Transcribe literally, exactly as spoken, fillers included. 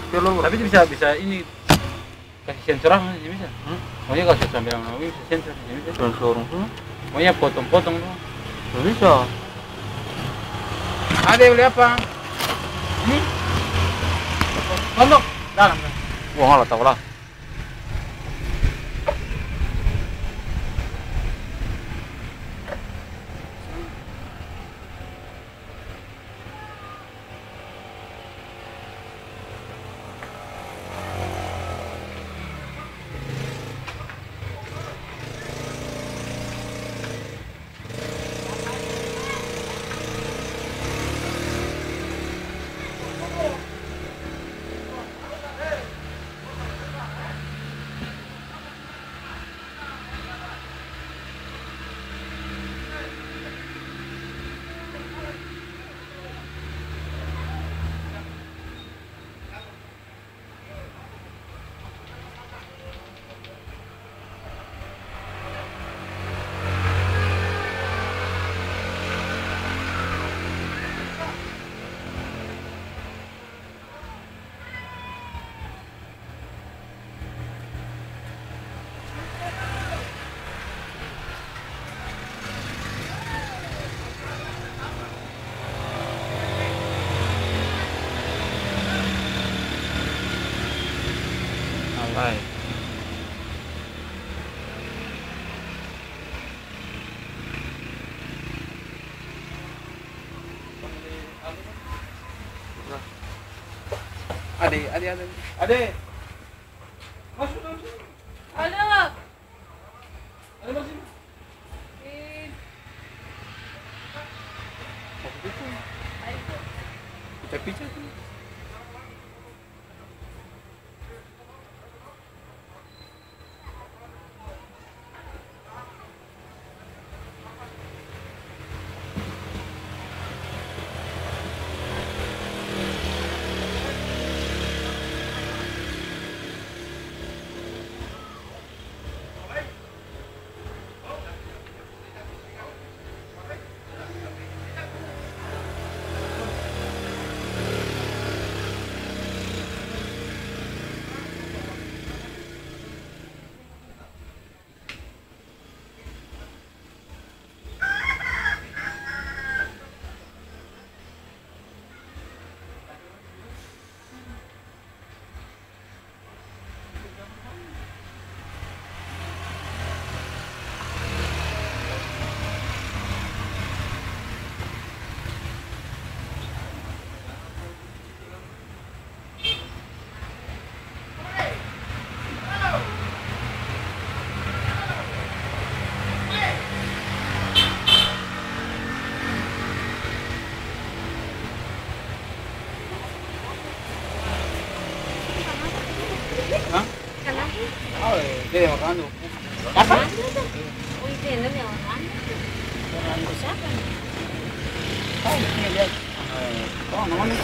Tapi itu bisa, bisa ini, kasi sensor apa sih bisa? Hmm? Pokoknya kalau sambil bisa sensor sih bisa. Sensor, hmm? Pokoknya potong-potong tuh. Nggak bisa. Ada yang beli apa? Hmm? Pondok? Dalam, kan? Wah, nggak tahu lah. Alright. Ade, ade, ade. Ade. Masuk dalam sini. Halo. Ade, masuk sini. Eh. Masuk itu. Ayo. Pica-pica tuh. Hah? Ikan apa? Oh, iya, dia makan tuh. Apa? Ada tuh. Oh, itu yang dia makan. Siapa nih? Oh, ini dia. Eh, oh, namanya?